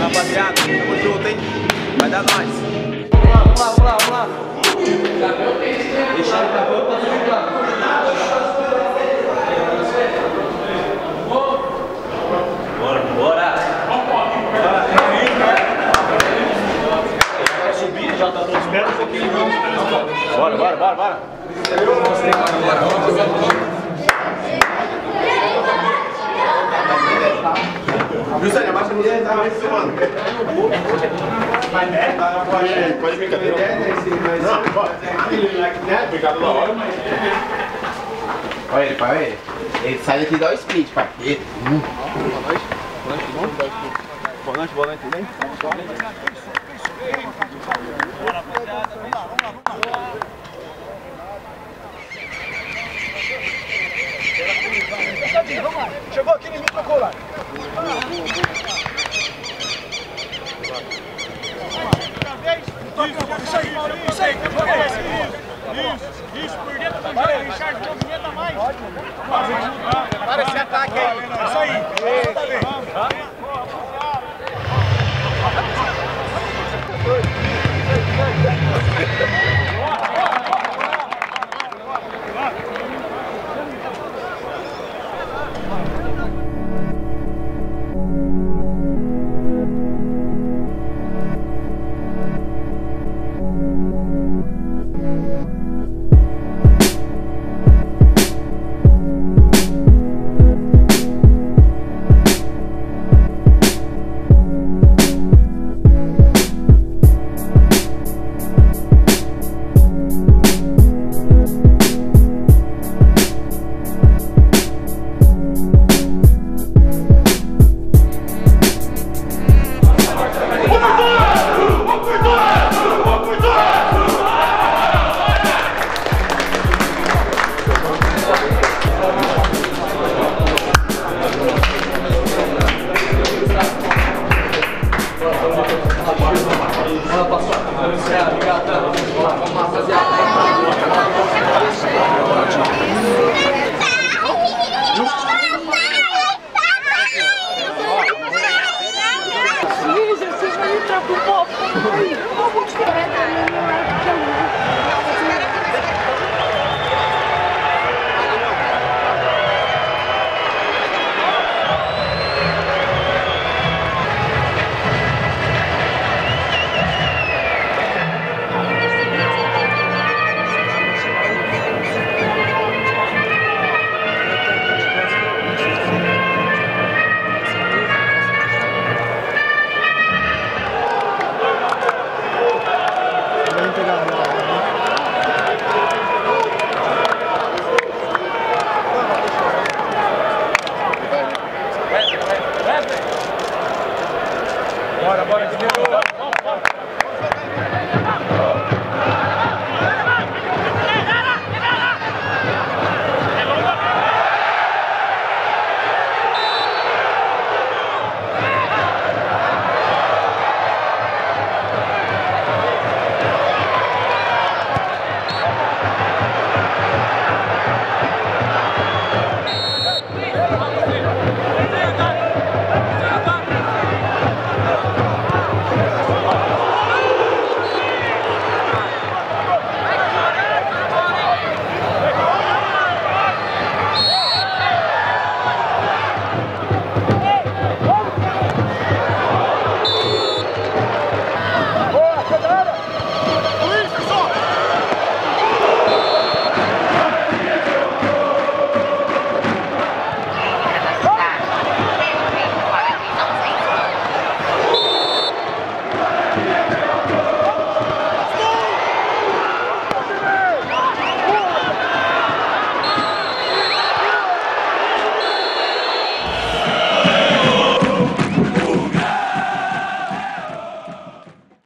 Rapaziada, tamo junto, hein? Vai dar nós. Vamos lá, vamos lá, vamos lá, vamos lá. Deixa o cabelo pra subir lá. Bora, bora. Vai subir, já tá todo. Espera um pouquinho, vamos. Bora, bora, bora, bora. Viu, abaixa a mulher, tá filmando. Pode brincadeira. Não, pode. Obrigado da hora. Olha ele, pai, olha ele. Ele sai daqui e dá o sprint, pai. Boa noite. Boa noite, bom? Boa noite, boa noite, tudo bem? Vamos lá. Chegou aqui, ele me trocou lá. Isso aí,